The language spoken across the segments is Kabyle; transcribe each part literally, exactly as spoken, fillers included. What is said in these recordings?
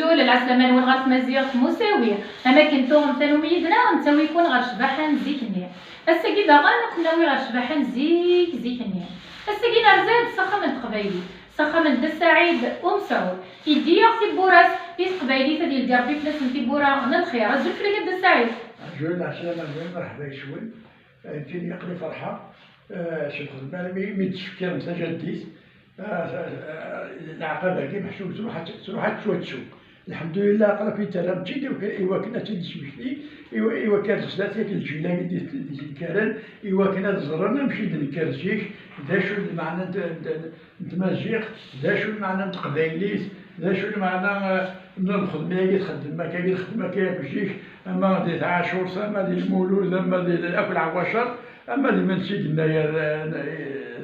Azul, lɛeslama-nwen ɣer tmaziɣt n usawi. Am akken tuɣem tanumi yid-neɣ, nettawi-ken ɣer ccbaḥa n zik-nni. Ass-agi daɣen, ad ken-nawi ɣer ccbaḥa n zik, zik-nni. Ass-agi nerza-d s axxam n teqbaylit, s axxam n Dda Saɛid Umesɛud. Yeddi-yaɣ tiwwura-s i teqbaylit, ad yeldi Rebbi fell-asen tiwwura n lxir. Azul fell-ak a Dda Saɛid. Azul, lɛeslama-nwen, merḥba yes-wen. Eh, nekkini aql-i ferḥeɣ, eh, s lxedma, mi, mi d-tfekkirem tajaddit, eh, eh, leɛqaba-agi meḥsub tṛuḥ ad, tṛuḥ ad tettwattu. Lḥemdulillah, aql-aken terram-tt-id i wak-, i wakken ad tt-id-nesmekti, i wa-, i wakken ar zdat yak lǧil-agi d-, d-, d-yenkaren, i wakken ad ẓren amek i d-nekker zik, d acu lmeɛna n, n, n tmaziɣt, d acu lmeɛna n teqbaylit, d acu lmeɛna, eh, n lxedma-agi txeddem akka, i txeddem akka akk zik, ama di tɛacurt, ama di lmulud, ama di akk lɛawacer, ama d imensi yennayer, eh, n-,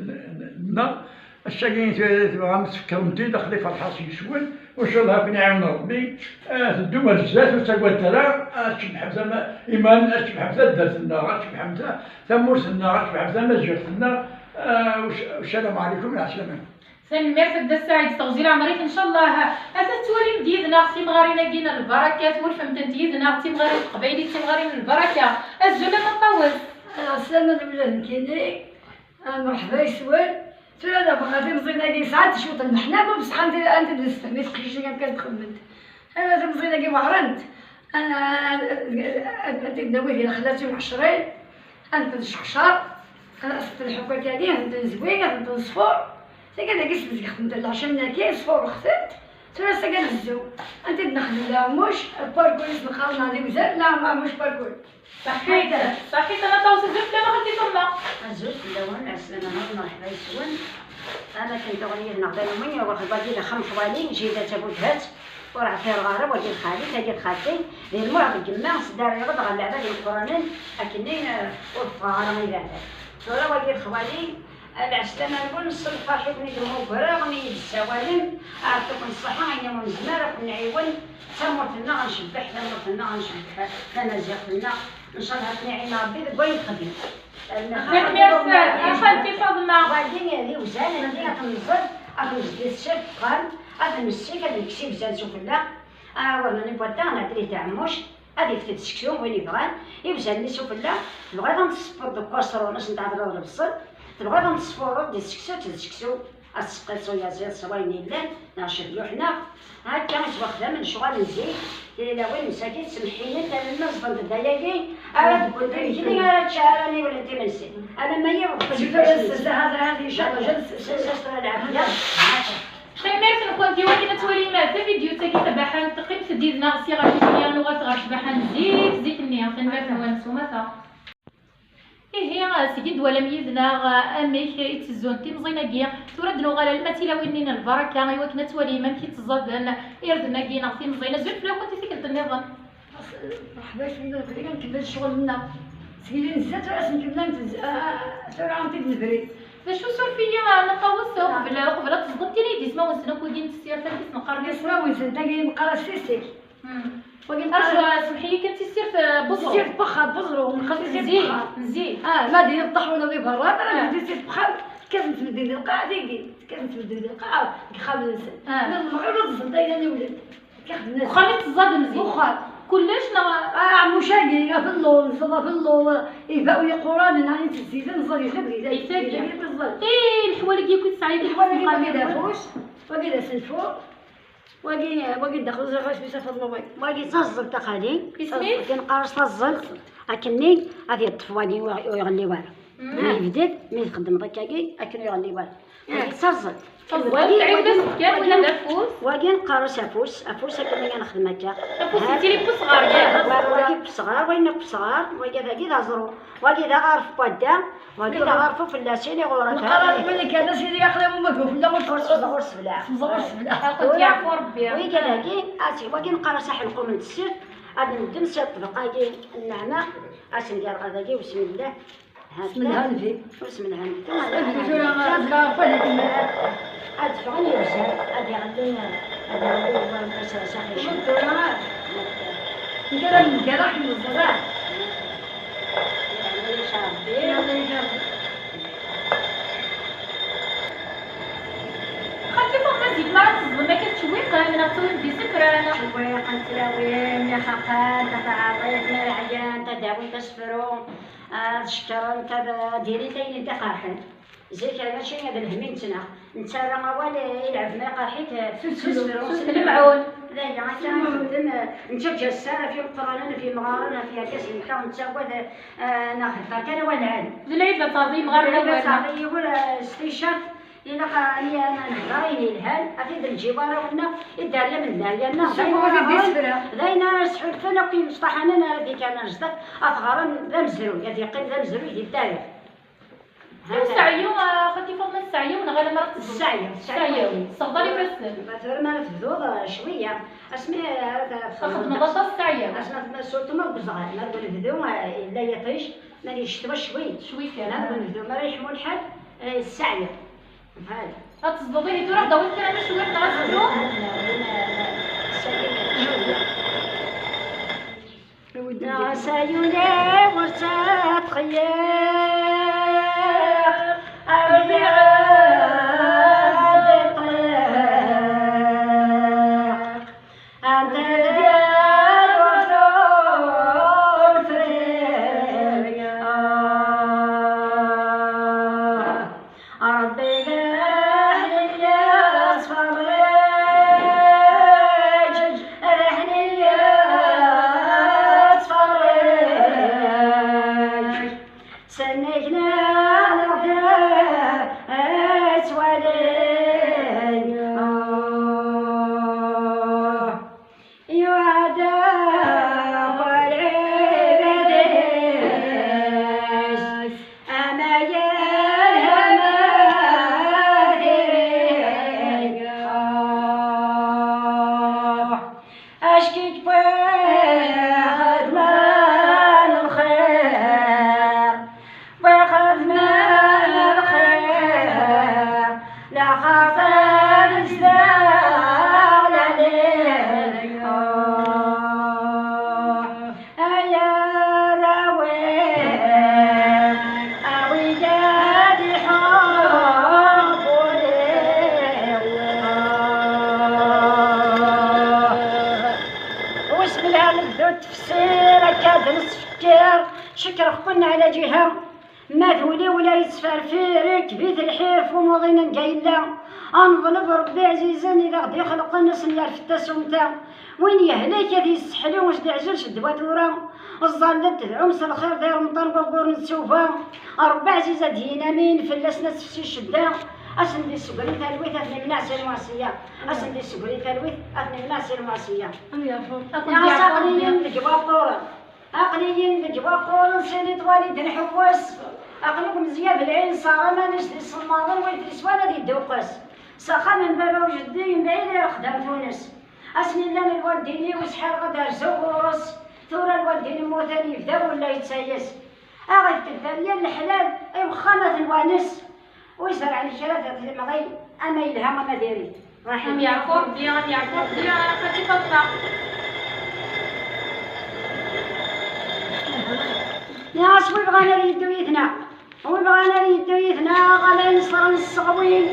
n-, n-, nneɣ. Ass-agi tebɣam tfekkṛem-t-id, aql-i ferḥeɣ yes-wen, u ncallah ad ken-iɛawen Rebbi, eh, teddum ar zdat, ur ttagadet ara, ad tcebḥem tama-, iman, ad tcebḥem taddart-nneɣ, ad tcebḥem ta-, tamurt-nneɣ, ad tcebḥem tamaziɣt-nneɣ, eh, u-, u-, ssalamu ɛlikum, lɛeslama. Tanemmirt a Dda Saɛid, s teɣzi n leɛmer-ik, ncallah ad tettwalim-d yid-neɣ timɣarin-agi n lbaraka, twulfem-tent yid-neɣ, timɣarin n teqbaylit, timɣarin n lbaraka. Azul a Maṭṭawes. Ɛeslama n wlad nekkini, ah, merḥba yes-wen. Tura da bɣa timẓin-agi sɛant cwiṭ n leḥnana, bṣeḥ anta, anta d-nessefhem i teqcicin amek ad xedment. Tura timẓin-agi weɛrent. Ad, ad, ad, ad t-id-nawi di lexla d timɛecrin, ad tent-nceqcer, ad tent-nḥekk akkagi, ad tent-nezwi, ad tent-nesfur. Tagi dagi sbezgeɣ-tent lɛecrin-agi, sfurreɣ-tent. Tura s-agi ad nezzu. Ad tent-id-nexdem leɛmuc, parkul i s-neqqar neɣ d iwzan, leɛmuc parkul. Ṣaḥit, ṣaḥit, a Maṭṭawes, azul fell-am a xalti Faḍma. Azul fell-awen, ɛeslama-nwen, merḥba yes-wen. Am akken tuɣal yid-neɣ tanumi, wagi d axxam n xwali, Jida Tabudhat, ur ɛfireɣ ara, wagi d xali, tagi d xalti, di lmuṛ n yemma, sdariɣ-d ɣer leɛbad imeqqranen, akken, eh, ur ffɣeɣ ara i leɛbad. Tura wagi d xwali, lɛeslama-nwen, s lferḥ i ken-id-mmugreɣ, mi yi-d-tessawalem, ɛṭiken ṣṣeḥḥa, ayen umi nezmer ad ken-nɛiwen, tamurt-nneɣ ad ncebbeḥ, tamurt-nneɣ ad ncebbeḥ, tamaziɣt-nneɣ, ncallah ad ken-iɛin Rebbi deg wayen txeddmem. Tanemmirt a xalti Faḍma. Wagi d iwzan, anda ad ten-nẓed, ad ten-nzeddi s ccaf n uxxam, ad ten-nessik, ad nekkes ibzan s ufella. Awer nani n wadda, nɛeddi-t d aɛemmuc, ad yefted seksu, win yebɣan, iwzan-nni s ufella, tebɣiḍ ad n-tesfeḍ deg ukaṣrun, ad sen-tɛedleḍ lebṣel, tebɣiḍ ad n-tesfureḍ di seksu, d seksu, ad tesqiḍ s uyaziḍ, s wayen yellan, neɣ cebluḥ, neɣ akka i ttwaxdamen lecɣal n zik, tilawin msakit ttsemḥinent, alamma ẓdent-d ayagi, ara d-wwent imekli, ara ččeɣ, ara niwlent imensi. Alamma yiwet. Tanemmirt-nkent i wakken ad twalim tavidyut-agi tabaḥant, qqimet-d yid-neɣ si ɣer tikli, nuɣal ɣer ccbaḥa n zik, zik-nni. Tanemmirt-nwen s umata. Ihi, seg i d-twalam yid-neɣ amek i ttezzun timẓin-agi, tura ad d-nuɣal alma d tilawin-nni n lbaraka i wakken ad twalim amek i tteẓẓaden irden-agi neɣ timẓin. Azul fell-akent i tikkelt nniḍen. Merḥba, tura ad nkemmel ccɣel-nneɣ. Seg yili nezza, tura ad s-nkemmel, ad ntezz-, a, a, tura ad t-id-nebri. D acu, suref-iyi, a Maṭṭawes, uqbel, uqbel ad teẓḍem, tini-d ismawen-nsen akk wigi n tessirt, amek i s-neqqar? Ismawen-nsen, tagi neqqar-as tisik. Hmm. Wagi neqqar-as, semḥ-iyi kan, tissirt, eh, Buẓru. Tissirt Buxa, Buẓru, neqqar tissirt Buxa. N zik. Ah, ma d-yeṭṭeḥ wala di berra, ma d-yeṭṭeḥ tissirt Buxa, kkatent medden di lqaɛa tigi, kkatent medden di lqaɛa, deg ixxamen-nsen. Ah. Ma d lemɣir ur teẓẓel ayla n iwlad. Deg uxxam i teẓẓad mzi? Deg uxxam. Kullec neɣ? Ah, aɛemmuc-agi, afellul, nseḍ afellul, ibawen iquranen, ɛni tezzi, neẓẓad, yella bdi, yella bdi, yella bdi. I leḥwal-agi akk i tesɛiḍ? Leḥwal-agi, wagi d afus, wagi d asenfur, wagi, wagi daxel ẓriɣ isem-is afeḍlu wagi. Wagi d taẓẓelt a xali. Isem-is? Taẓẓelt, neqqar-as taẓẓelt. Akkenni ad yeṭṭef wagi ur, ur iɣelli wara. Mm. Ma yebded, mi txeddmeḍ akkagi, akken ur iɣelli wara. Taẓẓelt. Taẓẓelt, wagi, tɛiwed-as wagi, kan wala d afus? Wagi neqqar-as afus, afus akken i nexdem akka. Afus yettili n usɣar, kan? Wa-, wagi n usɣar, wayen akk n usɣar, wagi dagi d aẓru, wagi d aɣaref n wadda, wagi d aɣaref n ufellasin, iɣuṛaf. Neqqar-as win kan, a sidi, aql-i am umaguf, fell-am ur txuṣṣeḍ. Ur sebleɛ. Ur sebleɛ. Ur yeɛfu Rebbi. Wigi dagi, a si-, wagi neqqar-as aḥelqum n tessirt, ad neddem si ṭṭbeq-agi n nneɛma, ad s-nger ɣer dagi, bismillah. Semmelhan-d. Ur semmelhan-d. Tura azekka ɣef ad ikemmel. Ad ffɣen yewzan, ad iɣelli, ad iɣelli s axicum. Tura nekk ara mgaraɣ kem ẓẓleɣ. Xalti Faḍma, zik mi ara teẓẓlem akka tettcewwiqem neɣ tawim-d isefra? Cewwiqent tlawin, ixaqen, taɛeṭṭit, ma ɛyant, ad d-awint asefru, ad cekrent, ad d-inint ayen i d-iqerḥen. Zik, mačči d lhemm i nettnaɣ. Nettarra awal i lɛebd ma iqerḥ-it s usefru, s lemɛun. D aya akka i nxeddem, nettaǧǧa sser ɣef yimeqqranen, ɣef yimɣaren, ɣef yerkasen-nteɣ, nettagad, eh, neɣ hedder kan awal lɛali. D lɛib ad terḍi yimɣaren awal. Terḍi yiwen, eh, s ticcert, ilaq ad nehder ayen yelhan, ad t-id-nǧib arraw-nneɣ, i dderya n dderya-nneɣ. D ayen ara ɣren, d ayen ara sḥulfen akk yimecṭaḥanen ara d-ikkren ar zdat, ad t-ɣren d amezruy, ad yeqqim d amezruy di dderya. Seɛyu, ah, xalti Faḍma, seɛyu neɣ alamma ara tebduḍ? Seɛyu, seɛyu. Seɛyu. Sseɣḍer ifassen. Ma tura ma ara tebduḍ, ah, cwiya. Asmi ara t-, txedmeḍ aṭas seɛyu. Asmi ara tebduḍ, surtout ma deg uzɣal. Ma deg unebdu, ah, yella yiṭij, ma di ccetwa cwi. Cwi kan. Ma deg unebdu, ma ara yeḥmu lḥal, eh, seɛyu. Bhal. Ad tezḍeḍ ihi tura, ad d-tawiḍ kra n cwiṭ neɣ aseklu? Seɛyu. Neɣ sayuni ur ttxeyyiq, a wid iɣed iṭṭiq. Anta d yal uftun frin. Ṛebbi d aḥnin yettferriǧ, d aḥnin yettferriǧ. Sennig-neɣ neɣ d-ttwalin. Yuɛad akk lɛibad-is, ama yelha ama diri. Ackik wwi xedmen lxir, wwi xedmen lxir, laxaṭer izdeɣ lɛli. Ay arraw-iw, a wid ad iḥubbun. Wissen ma nebdu ttfessir, akka d-nesfekkir, cekreɣ-ken ɛla ǧiha. Ma d ul-iw la yettferfir, irkeb-it lḥir f umuḍin anga yella. Ad neḍleb Ṛebbi ɛzizen i d aɣ-d-ixelqen, ad sen-yerfed tasumta. Win yehlek ad yesseḥlu, ur s-d-iɛjel ccedwa tura. Ẓẓallet tedɛum s lxir di Remḍan n waggur n ttuba. Ṛebbi ɛziz ad d-yini amin, fell-asen ad tefsi ccedda. Ad sen-d-issegri talwit, ad ten-imneɛ si lmeɛṣiyya. Ad sen-d-issegri talwit, ad ten-imneɛ si lmeɛṣiyya. Ad aql-iyi deg waṭṭuren. Aql-iyi deg waṭṭuren, si litwal i d-nḥewwes. Aql-i deg umezya belɛin, ssaɣ aman-is d isemmaḍen, wid d-iswan ad yedduqqes. S axxam n baba u jeddi, mebɛid i rexdam tunes. Asmi llan lwaldin-iw, sḥareɣ ad rzuɣ ɣur-s. Tura lwaldin mmuten, yebda wul la yettayes. Aɣ-ifk dderya n leḥlal i wexxam ad t-nwanes. Ur zerɛen kra d at lemɣi, ama yelha ama diri. Am yeɛfu Rebbi, am yeɛfu Rebbi, a xaṭi Faḍma. Nniɣ-as wi bɣan ad yeddu yid-neɣ. Wi bɣan ad yeddu yid-neɣ, ala ineṣran sseɣwin.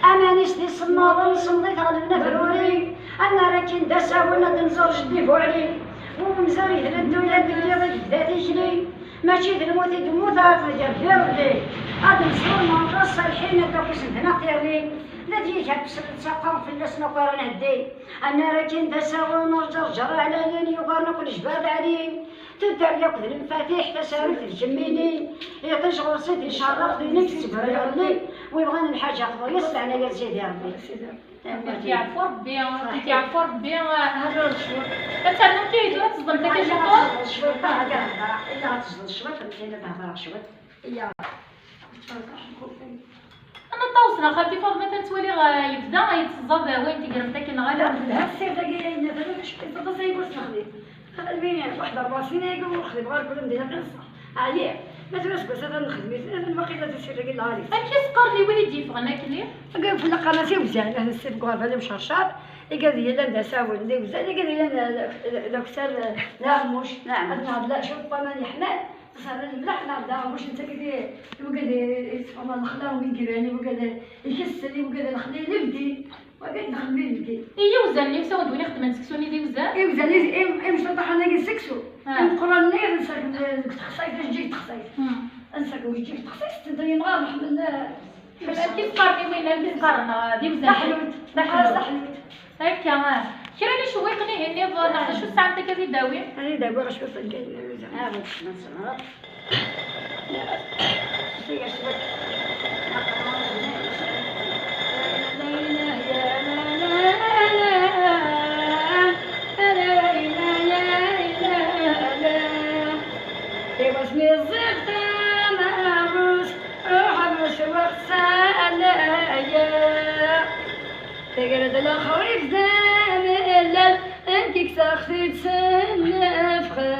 Aman-is d isemmaḍen, semmeḍ-it ɣelben abruri. Ad nerr akin d asawen, ad nẓer jeddi Buɛli. Wi umzur yedlen tuyat deg yiḍ i yebda tikli. Mačči d lmut i yemmut, ad tger di Rebbi. Ad nṣer neɣ d ṣṣalḥin, ad d-akk isendneɣ tirni. D at yiger ttaqaɣ fell-asen akk ara nɛeddi. Annar akin d asawen, rǧerǧer ɛlayen, yugaren akk lejbad ɛliyen. Tuddar yakk d lemfatiḥ, tasarut d kemmini. Iṭij ɣur-s i d-icerreq, d nekk seg ur iɣelli. Wi bɣan lḥaǧa xḍu-yas, leɛnaya n Sidi Rebbi. Ad yeɛfu Rebbi, ad yeɛfu Rebbi. Ad ternumt ihi tura, ad teẓḍemt akka ciṭuḥ? Cwiṭ, haka hḍeṛ, illa ad teẓḍeḍ cwiṭ, nekk ad hḍeṛeɣ cwiṭ. Iya. Ama ṭawes neɣ xalti Faḍma, atan ttwaliɣ, eh, yebda yetteẓẓad wayen tegremt akken neɣ ala? Telha ssirt-agi, ayen nniḍen, acu teẓḍa-s ay ur s-nexdim. Almi waḥed ṛebɛa snin ayagi ur xdimeɣ ara kul amdin akken ṣṣeḥ. Ɛyiɣ. Ma tura seg wass-a ad nexdem-it, waqila d ssirt-agi lɛali. Amek i s-qqaren i win i d-yeffɣen akkenni? Agi fell-aɣ qamati uzal, ad nessiɣ deg uɣerbal imcercer, igad yellan d asawen d iwzan, igad yellan d, d, d akessar, d aɣemmuc. Naɛam. Ad nɛeḍ la, cwiṭ n waman yeḥman, ẓẓaren mliḥ, nɛeḍ d aɣemmuc, netta agad i, i wigad i, i, i, lexla, win gran, i wigad i, ikessel, i wigad i lexla, i lemdin. Iwzan-nni usawen d win ixeddmen seksu-nni d iwzan? Iwzan, i- i- imecṭaḥen-agi n seksu. Ah. Imeqqranen-nni nserken deg texsayt, deg texsayt. Hmm. Nserken deg texsayt, tedda yenɣa ṛṛeḥm n. Amek i s-qqaren i winna, amek i s-qqaren, ah, d iwzan? Taḥlut. Taḥlut. Taḥlut. Akka, ah. Kra n icewwiqen ihi nniḍen, neɣ d acu tesɛamt akka di dawi? Ani dawi ɣas cwiṭ n kayen. Ah, d acu n tzemreḍ? Iwas mi ẓẓiɣ tamarut, ruḥ mecweɣ s alaya. Tegra-d lexrif d amellal, amek i kkseɣ-t-id s nnefxa.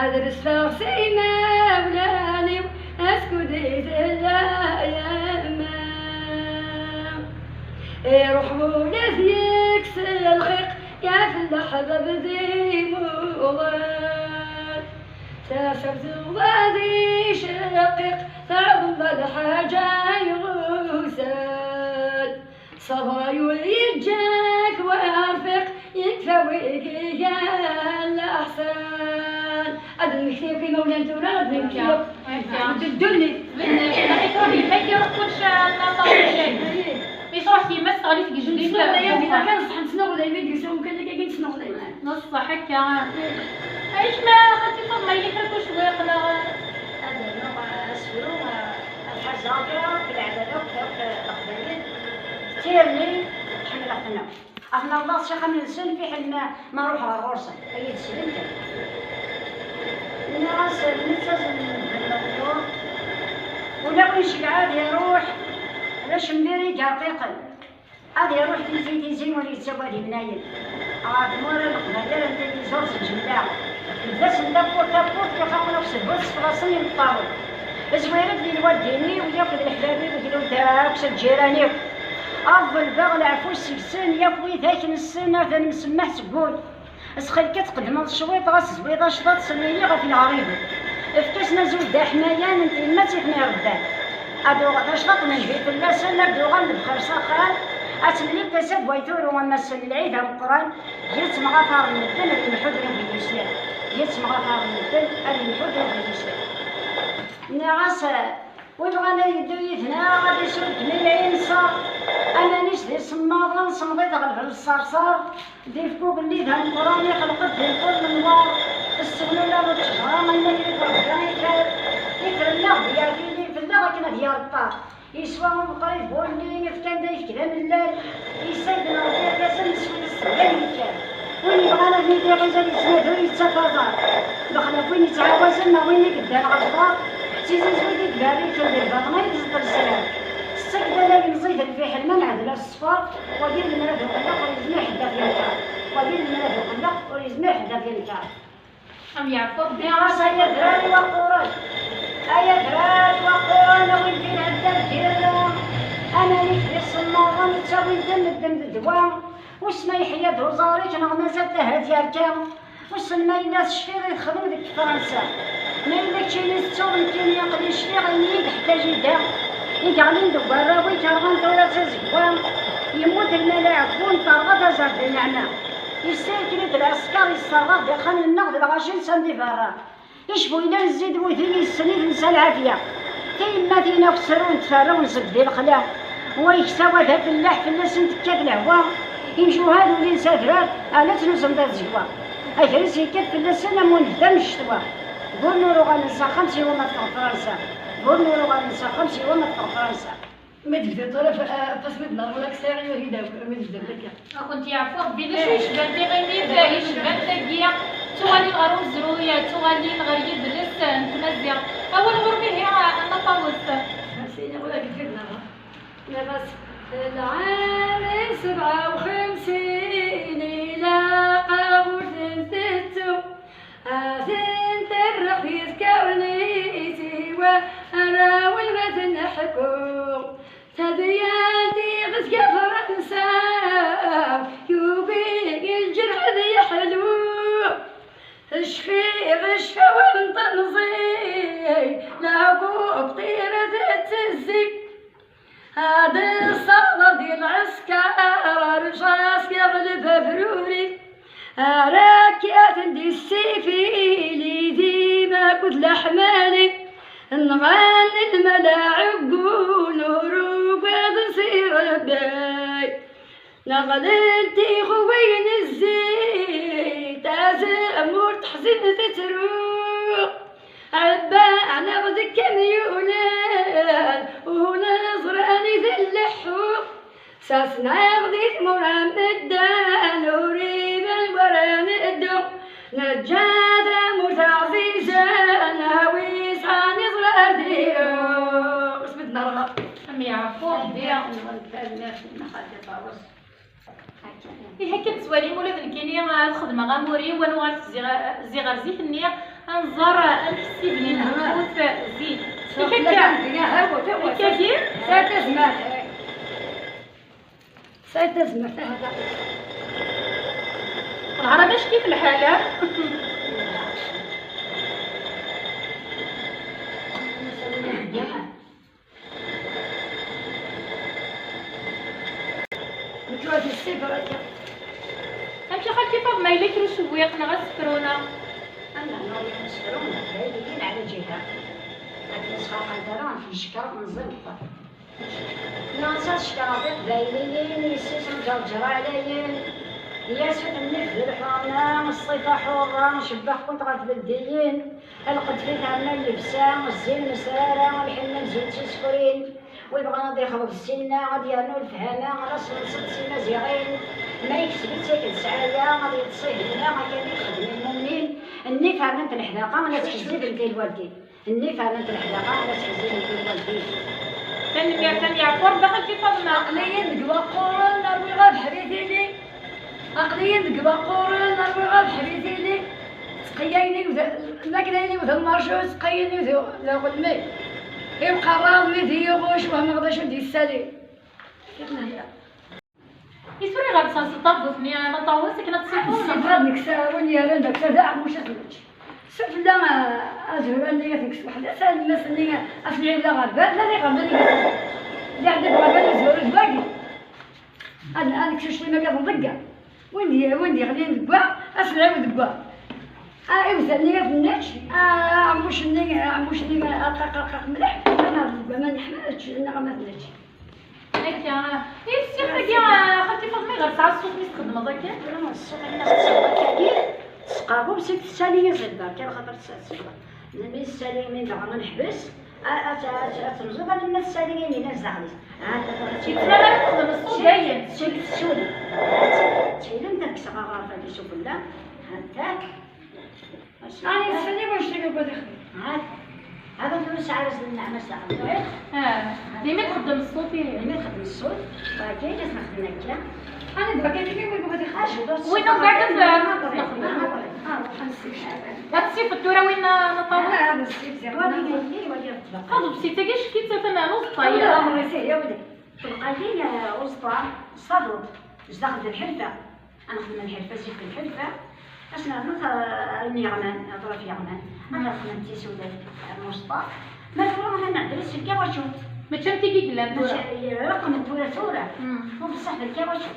Ad resfeɣ s imawlan-iw, askud i tella yemma. Iruḥ wul ad yekkes lxiq, yaf leḥbab d imuḍan. Tasabt uɣad icqiq, teɛḍem lḥaǧa yusan. Ṣṣber ur yeǧǧak werfiq, yekfa wigi gan leḥsan. Ad nmekti akk imawlan tura, ad nmekti akk. Akka. Medden ddunit. Medden, ma iruḥ yemma, iruḥ kullec, a Nna Ṭawes. Mi truḥ yemma-s teɣli tgejdit. Nesnuɣlay, am dinna kan ṣṣeḥ nesnuɣlay, mi d-yusa umkan akka i nesnuɣlay. Neṣṣeḥ akka. Ay kemm a xalti Faḍma, yella kra n ucewwiq neɣ? Ad rnuɣ asefru, ad ḥerzeɣ kra n leɛbad akk, akk leqbayel. D tirni ḥemmleɣ-ten akk. Ɣef nerḍa s axxam-nsen fiḥel ma, ma ruḥeɣ ɣer ɣur-sen. Ay d-slen kan. Nniɣ-as, mi ttaẓen medden leḍyur, ula win ceggeɛ ad iruḥ, d acemdir i yerqiqen. Ad iruḥ tizi tizi ur yettagad imnayen. Ɣer tmura n Leqbayel n Tizi Uzzu s lǧemla. Yebda-sen tapurt tapurt, ixaqen akk s lbut s tefrasin imeṭṭawen. Zwir-d di lwaddi-nni-w yakk d leḥbab-iw, glu-d akk s lǧiran-iw. Ad ḍelbeɣ leɛfu seg-sen yakk widak nessen ar d nemsemmeḥ seg wul. Sxel-k ad tqeddmeḍ cwiṭ, ɣas zwiḍ acḍaṭ, sel-iyi ɣef leɣrib. Efk-asen azul d aḥmayan n tyemmat i ten-irebban. Ad uɣ-, d acḍaṭ n nnbi fell-asen, ad d-uɣal lebxir s axxam, ad temlil tasa d way turu am ass n lɛid ameqqran, yettemɣafaren medden ad yemḥudren wid yeslan. Yettemɣafaren medden ad yemḥudren wid yeslan. Nniɣ-as, Wi bɣan ad yeddu yid-neɣ, ad isru deg mil ɛinṣer. Aman-is d isemmaḍen, semḍit ɣelben ṣṣerṣer. D ifk ugellid ameqqran, ixleq-d di lqul menwar. Ssewnulaɣ ttejra, ayen akken i d-Rebbi ikad. Ifren-aɣ-d yergili, fell-aɣ akken ad yerṭer. Yeswa umeqqri d wulli, fkan-d ayefk d amellal. Yessayd Rebbi irgazen, neswi-d ssebba yekkan. Win yebɣan ad nili ɣiz ad yettnadi ur yettaf aẓar. Bexlaf win yettɛawazen neɣ win i yeddan ɣer lxer, d tizizwit i iberriken di lbaḍna i tzeṭṭ lesrar. Tettak-d ala yemẓi d lfiḥel ma nɛedl-as ṣṣfer, wagi d lemrad uqelleq ur yezmir ḥedd ad t-yenkeṛ. Wagi d lemrad uqelleq ur yezmir ḥedd ad t-yenkeṛ. Am yeɛfu Rebbi. Nniɣ-as ay adrar iwaqquren, ay adrar iwaqquren, a win d-inɛeddan ddira, aman-ik d isemmaḍen ttawin-ten medden d ddwa. Wissen ma yeḥya-d uẓar-ik neɣ mazal ahat yerka. Wissen ma yella tecfiḍ i texdem deg Fransa. Ma yella keččini tettuḍ nekkini aql-i cfiɣ ayen i yi-d-ḥkaǧ i da. I yeɣlin deg warraw-ik rɣan tura d tazegwa. Yemmut lmal aɛeggun terɣa tazart di nneɛma. Yessirkel-d lɛesker yesserɣ-aɣ-d ixxamen-nneɣ d lɣaci nsan di berra. Icbu yella nezzi-d wudi yessen-it nsa lɛafya. Tiyemmatin akk ttrunt ferrun seg di lexla. Wa yeksawa d afellaḥ fell-asen tekkat lehwa. Imjuhad ulin s adrar ala ttnuzen d azegwa. Agris yekkat fell-asen am unebda n ccetwa. Gur nur uɣalen s axxam siwa ma teffeɣ Fransa. Gur nur uɣalen s axxam siwa ma teffeɣ Fransa. Ma d-bdiḍ tura f-, a-, aṭas mi d-nerwel akk sɛiɣ yiwet i d-akk, mi d-bdiḍ akka. Ad kent-yeɛfu Rebbi, d acu yecban tiɣimit yecban tagi, ttuɣalin ɣer umezruy, ttuɣalin ɣer yidles n tmaziɣt. Awal ɣur-m ihi, a Nna Ṭawes. Sini ula deg fitna. Nniɣ-as, lɛam sebɛa u xemsin ilaq-aɣ ur ten-tettu. Ad ten-terreɣ di tkarnit-iw, ara wen ad neḥku. Tadyant i ɣezga Fransa, yugi lǧerḥ ad yeḥlu. Cfiɣ ccfawal n temẓi, leɛqub ṭirat tettezzi. Ad nessaweḍ di lɛesker. Jas yeɣleb abruri, ara kkaten di ssifili, d imakut leḥmali, nɣan lmala ɛeggun, ur ugaden si Rebbi. Neɣlen tixuwayen zzit, tazemmurt ḥzen tettru. Ɛebban-aɣ deg kamyulan, ur neẓri anida nleḥḥu. Sasnaɣ di tmura n medden, ur iban wara neddu. Neǧǧa tamurt ɛzizen, a wi yesɛan iẓra ar diru. Sbedna lɣar. Am yeɛfu Rebbi. Ihi akka tettwalim, ula d nekkini ad xedmeɣ amur-iw, ad nuɣal ziɣ, ziɣ ar zik-nni, ad nẓer amek ssibnin lmut zik. Akka, akka. Sɛid tazmert. Sɛid tazmert, ah, da. Lɛerb acu kif lḥal, ah? Nekk ur d-ssibeɣ akka. Amek a xalti Faḍma, yella kra ucewwiq neɣ asefru neɣ? Anda neɣ yemsefru n teqbayliyin ɛla ǧiha. Akken sxerqent ara ɣef leckeṛ meẓẓi meqqer. Neɣ ad cekkreɣ tiqbayliyin, yessi-s n ǧerǧer ɛlayen, yasut nnif d lḥurma, ṣṣifa ḥurra, cebbax-kunt ɣer tbeldiyin. Lqed fi tɛemma llebsa, zzin mesrara, lḥenni amzun d tisefrin. Wi bɣan ad ixḍeb ssinna, ad yernu lefhama, ad as-nenṣed s imaziɣin. Ma yekseb-itt akken tesɛaya, ad yeṭṭes ihenna, akken i xedmen imumin. Nnif rnant leḥdaqa, la ttḥezzibent i lwaldin. Nnif rnant leḥdaqa, la ttḥezzibent i lwaldin. Tanemmirt, am yeɛfu Rebbi, a xalti Faḍma. Aql-iyi deg waquren, rwiɣ abeḥri tili. Aql-iyi deg waquren, rwiɣ abeḥri tili. Ttqeyyayen-iw d, makken ayen-iw d lmarju, ttqeyyayen-iw d, d aɣelmi. Imqerraḍ mi d-iyi ɣuc, wehmeɣ d acu d-yessali. Isura ɣer tserseḍ tabdut-nni n Ṭawes akken ad tṣifuḍ? Ad ssibeɣ ad nekkes win yerran d akter d aɛemmuc ad t-nečč. Sufella, ah, azhur anda i t-nekkes weḥd-s, alemmas-nni ad t-nɛiwed aɣerbal, ma d iɣerban i d-, d iɛedda-d ɣerbal azhur d wagi. Ad, ad nekkes uclim akka d nḍegger. Win d-, win d-yeɣlin deg wa, ad s-nɛiwed deg wa. Ah, iwtal-nni ad t-nečč, ah, aɛemmuc-nni, aɛemmuc-nni arqaq, arqaq mliḥ, ad nɛiwed deg waman n leḥmam, ad t-nečč, neɣ ma t-nečč. Akka. I tessirt-agi, a xalti Faḍma, ɣer tesɛa ṣṣut mi s-txeddmeḍ akka? Tura ṣṣut-agi, tesqerrub si tessali iẓid berka, lxaṭer tessali. Mi tessali, mi daɣen neḥbes, a, a, a, a temẓiḍ alamma tessali ayen yellan zdaxel-is. A, a, a, yettmara ad texdem ṣṣut dayen. Tessuli, tessuli. Ttxil-m, ad kkseɣ aɣref-agi s ufella. Hantak. Ɛni yesfel i wannect-agi ugadeɣ? Hada, hada tura sɛa-as lmeɛna s daxel. Ah, dima txeddem ṣṣut-ihin. Dima txeddem ṣṣut, wagi ad nexdem akka. Ɛni d wagi kan i ugadeɣ? Win ugadeɣ, ah, ruḥ ad nessib cwiṭ. Ad tessifeḍ tura win n Ṭawes? Ah, ad nessib ziɣ. Wagi, wagi, wagi. Xaḍ bsitagi, cki-tt atan n uẓeṭṭa. Wala, wala, sih, ya wali. Telqay-iyi, eh, uẓeṭṭa, s taduṭ, zdaxel d lḥelfa. Ad nexdem lḥelfa, zik d lḥelfa. Ad s-nernu ta-, ayen yeɣman, aṭraf yeɣman. Ad nexdem tisura n uẓeṭṭa. Ma tura ad nɛeddel si lkawacu. Mačči am tigi yellan tura. Mačči, eh, rqem n tura, tura. Mm. U bṣeḥ d lkawacu.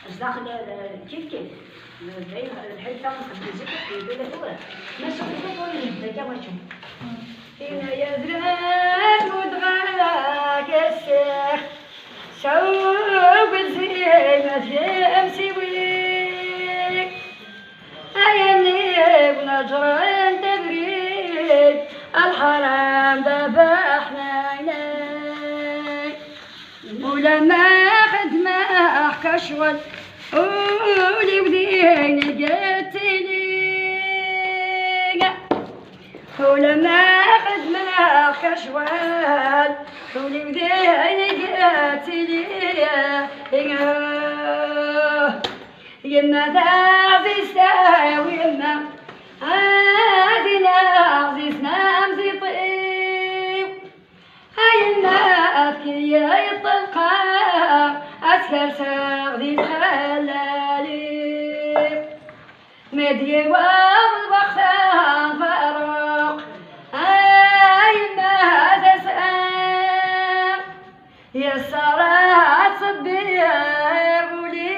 Zdaxel, eh, kif kif. Dayen, lḥelfa nxeddem zik, yella tura. Ma s tura tura yebda lkawacu. Mm. Yenna-yas lmut ɣer-k a ssiɣ, sawel zimmat yemsiwi. Ay aniw neǧren tabrit, a lḥaram baba ḥnayni. Ulamma xedmeɣ ka ccɣel, ul-iw din i yettili. Ulamma xedmeɣ ka ccɣel, ul-iw din i yettili. Yemma taɛzizt-iw, yemma, a din ɛzizen am ziṭ-iw. A yemma, efk-iyi ṭṭelqa, ad t-kerseɣ di txellal-iw. Mi d-yewweḍ lweqt n Faruq, a yemma, ad as-, yesser ad ttṣebbiɣ ul-iw.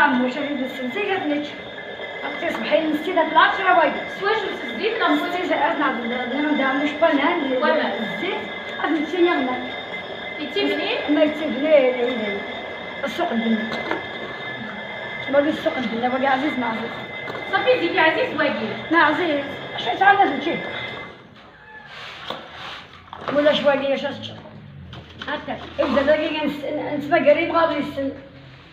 Maca ad d-nessenzeg ad nečč. Aqti ṣbeḥ-in nssid ɣef lɛecṛa wagi. S wacu, s zzit neɣ s wacu? Nssid ad nɛebd, nɛebd amec waman, waman. Zzit, ad nečč iniɣman. Yettibni? Ma yettibni, yili. Ssuq n ddnna. Wagi ssuq n ddnna, wagi ɛziz ma ɛziz. Ṣafi zik ɛziz wagi. Ma ɛziz. Acu yesɛan ad nečč? Ulac wagi acu ad teččeḍ. Akka, ibda dagi nettmagar imɣaḍ yessen.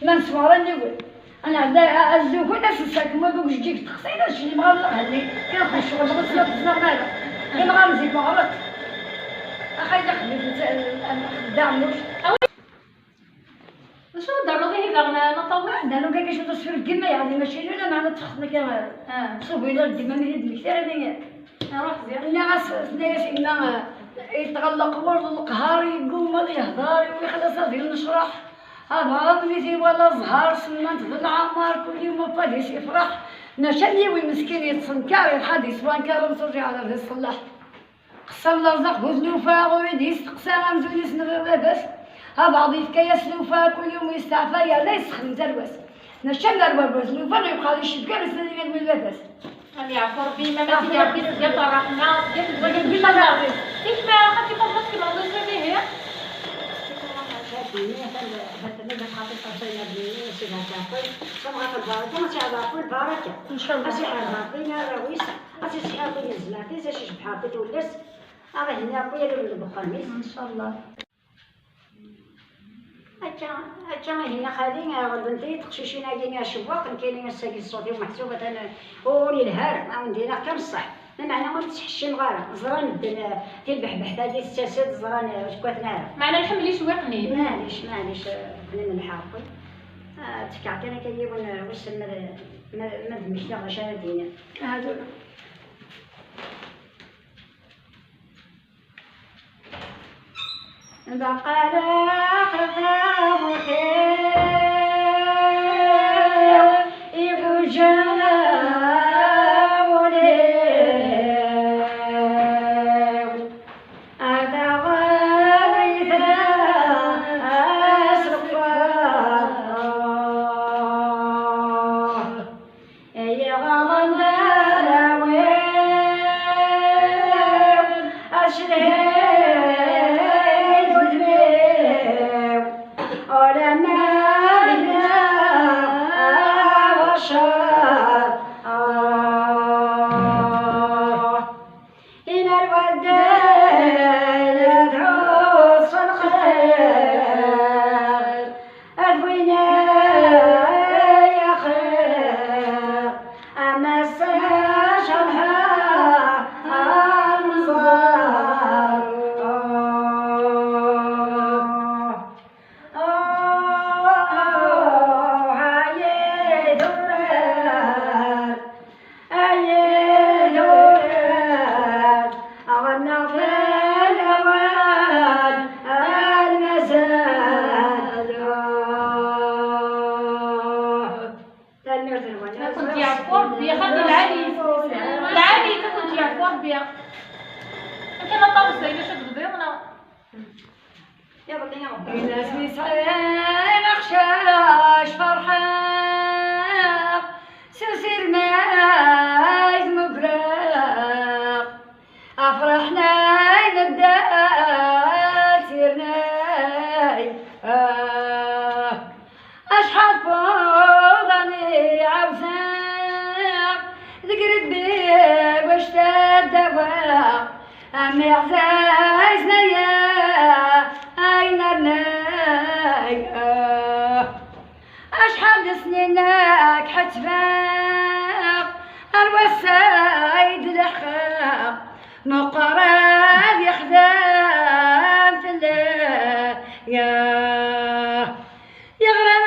Ma nesmeɣra nniwel. Ad nɛedda azzugen, ad s-nserkem wagi ujeǧǧig n texsayt, ad ččen imɣaḍ lɣenni. Kra n ccɣel, ma ur teẓẓaɣ ara. Imɣaḍ zik meɣret. Axay d axeddif, Dda Ɛemmuc. D acu ara d-ternuḍ ihi daɣen a Naṭawi? Ad d-rnuɣ akka cwiṭ asefru n gma, yeɛni mačči lula meɛna ttexxen akka. Ah. Ṣub ila gma mi d-temmekti ara d-nini. Ruḥ ziɣ. Nniɣ-as, tenna-yas gma, yetɣelleq wul leqher, yeggumma ad yehder, iwi xlas ad yennecraḥ. Abɛaḍ mi t-iwala zzher, semmant d leɛmer, kul yum uffad-is yefreḥ. Maca yiwi meskin yettenkar, iṛḥa-d yeswankar, ur turǧiɛ ad iṣelleḥ. Qessam Laẓaq bu tlufa, ur i d-yesteqsa amzun yesneɣ baba-s. Abeɛḍ yefka-yas tlufa, kul yum yesteɛfa, yerna yessexdem tarwa-s. Maca am arwa bu tlufa, yebqa di ccebga, yesnadi almi d baba-s. Ad yeɛfu Rebbi, ma ma tili Rebbi, tga ṭerraḥna, tga tedwala, ncallah. Icma, xaṭi Faḍma, tkemmleḍ isem ihi? Ncallah. Ad tt-iɛer Rebbi i arraw-is, ad tt-isḥi Rebbi di tezmert-is, ad tt-icebbeḥ Rebbi tullas, ad ɣ-ihenni Rebbi allen deg uxxam-is. Ncallah. Akka, akka ihi a xali, ɣelbent-iyi teqcicin-agi acewwaq, nekkini ass-agi ṣṣut-iw meḥsub atan ur yelha ara, a wen-d-iniɣ kan ṣṣeḥ. Lameɛna ur ttḥeccimeɣ ara. Ẓran medden, eh, tilbeḥbeḥt-agi tettas-d, ẓran, eh, ur tekkaten ara. Meɛna lḥemd icewwiqen-in. Maɛlic, maɛlic, eh, bnin lḥerqen. Ah, ttekkaɣ kan akka yiwen, eh, wissen ma d, ma, ma d mmektiɣ d acu ara d-iniɣ. Aha, tura. Baqalaɣ tamurt-iw iguǧǧen wul-iw, ar taɣawit asekkeṛ. Ay iɣaḍen d arraw-iw, ad cedhin udem-iw, ulamma d nneɣ awacer. Ina lwaldin ad ɛuṣṣen xir, ad win ay axir, ama s-, cabḥa, amẓar. Ay idurar, ay idurar, ɣennaɣ fell-awen almazal. Tanemmirt-nwen. Ad kent-yeɛfu Rebbi, a xaṭi lɛali. Lɛali, ad kent-yeɛfu Rebbi. Akken aṭas d ayen acu tebdiḍ, neɣ? Iḍelli, iḍelli. Win asmi sɛiɣ aqcac ferḥeɣ, s usirem ay t-mmugreɣ. Afraḥ-nni n ddal sirnay, ah. Acḥal n wuḍan i ɛawzeɣ, deg Rebbi wac taddaweɣ, am iɛzayzen aya ay nernay. Acḥal d snin ad k-ḥettbeɣ, ar wass-a ay d-leḥqeɣ, meqqar ad yexdem fell-i. Yeɣra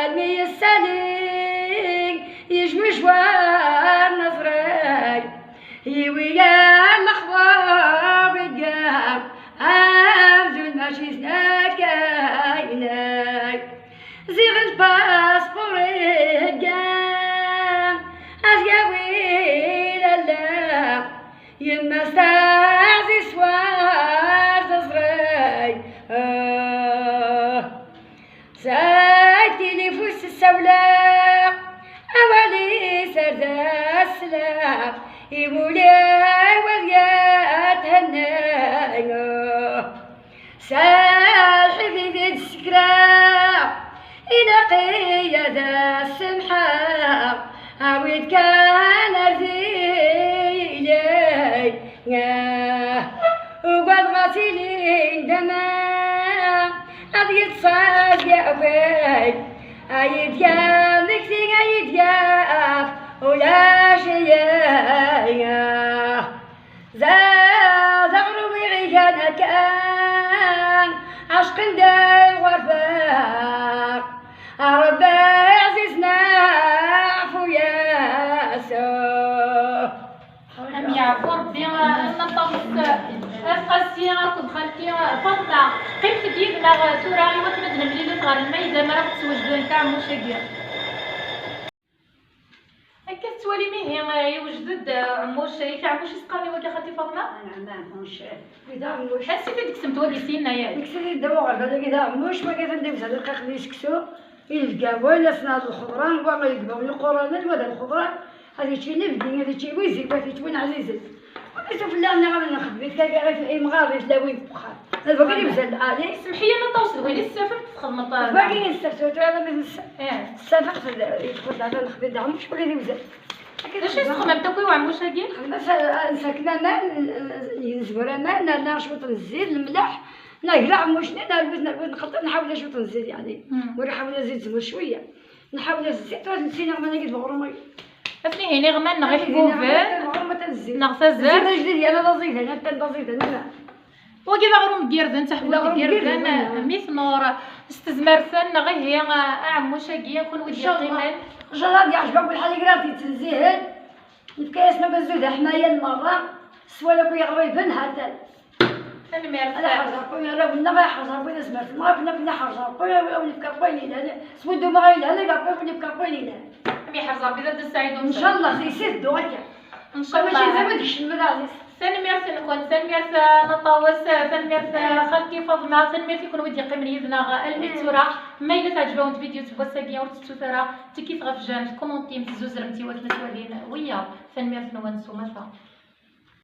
almi yessali, yejmejwar neẓray, yiwi-yar lexbar iggar, amzun mačči d nekk ay nekk. Ziɣ lpaspuṛ ihegga, ad yawi lalla, yemma-s taɛzizt war teẓray. Ah. Sɛid tilifun s ssawla. Ad asleɣ i wul-iw ad yethenna. Saḥib i d-sekreɣ, ilaq-iyi ad as-semḥeɣ, awi-d kan ar dili. Ugadeɣ ad tilin dama ad yettṣaggaway. Ay d-yamekti, ay d-yaf ulac-iyi. Zad aɣrum iɣigan akka, ɛecqen-d ay ɣerfeɣ. A Ṛebbi ɛzizen, aɛfu-yas. Am yeɛfu Ṛebbi, a Nna Ṭawes, a Qasi akked xalti Faḍma. Qqimet-d yid-neɣ tura i wakken ad nemlilit ɣer lmayda mi ara ɣ-d-swejden taɛemmuct-agi. Akka tettwalim ihi, yewjed-d uɛemmuc, yak aɛemmuc i s-qqaren i wagi a xalti Faḍma? Anɛam, aɛemmuc, wid aɛemmuc. Ansi i d-tekksemt wagi syenna yak? Nekkes-it-id ddaw uɣerbal-agi d aɛemmuc, wagi atan d imzan rqiqen i seksu. Inebgawen, asen-a d lxeḍra, wa igebbawen iquranen, wa d lxeḍra, ad yečč inebgi, ad yečč iwizi, wa ad yečč win ɛzizen. Ur yessu fell-aɣ-nniɣ ad nexdem i tagi i imɣaren i tlawin deg uxxam. D wagi i d imzan lɛali. Semḥ-iyi a Nna Ṭawes, d win i tessafemt txedmeḍ. D wagi i nessaf, tura tura mi nessaf. Ih. Ssafeɣ-t, yedxel daɣ ad nexdem daɣ, mec wagi d imzan. D acu i txedmemt akk i uɛemmuc-agi? Xedmeɣ s-, nserkem aman, n-, n-, yezwer aman, nerna cwiṭ n zzit, lemleḥ, Nagla aɛemmuc-nni, nerwid, nerwid, nxelṭ, nḥawel cwiṭ n zzit, yeɛni. Mm. Ur iḥawel azit zmur cwiya. Nḥawel azit, tura nsin iɣman-agi d uɣrum-agi. Ad ten-ihin iɣman neɣ iḥbuben, neɣ tazit. Zzit ajdid, yerna d aẓidan, atan d aẓidan, ala. Wagi d aɣrum n yirden, d taḥbult n yirden, mi tnur s tezmert-nneɣ, ihi, aɛemmuc-agi, kunwi d-yeqqimen. Incallah ad yeɛjeb-awen lḥal, i gra d-yettnezzihen. Nefka-yasen akk azul d aḥmayan merra, s wala akk yeɣriben, ha-t-an. Tanemmirt. Ad iḥrez Ṛebbi arraw-nneɣ, ad iḥrez Ṛebbi tazmert-nneɣ, akken akken iḥrez Ṛebbi, ad nefk akk ayen yelhan, s wudem-nneɣ yelhan, ad Ṛebbi nefk akk ayen yelhan. Ad iḥrez Ṛebbi d Dda Sɛid Umsel. Ncallah, s yessi tedduɣ akka. Ncallah. Mačči d ayen ad ikcem d aɛziz. Tanemmirt-nkent, tanemmirt a Nna Ṭawes, tanemmirt a xalti Faḍma, tanemmirt i kunwi d-yeqqimen yid-neɣ almi d tura. Ma yella teɛjeb-awent tvidyut n wass-agi, ur tettut ara tikkit ɣef jam, tkumuntimt, tzuzzremt i wakken ad twalin wiyaḍ. Tanemmirt-nwen s umata.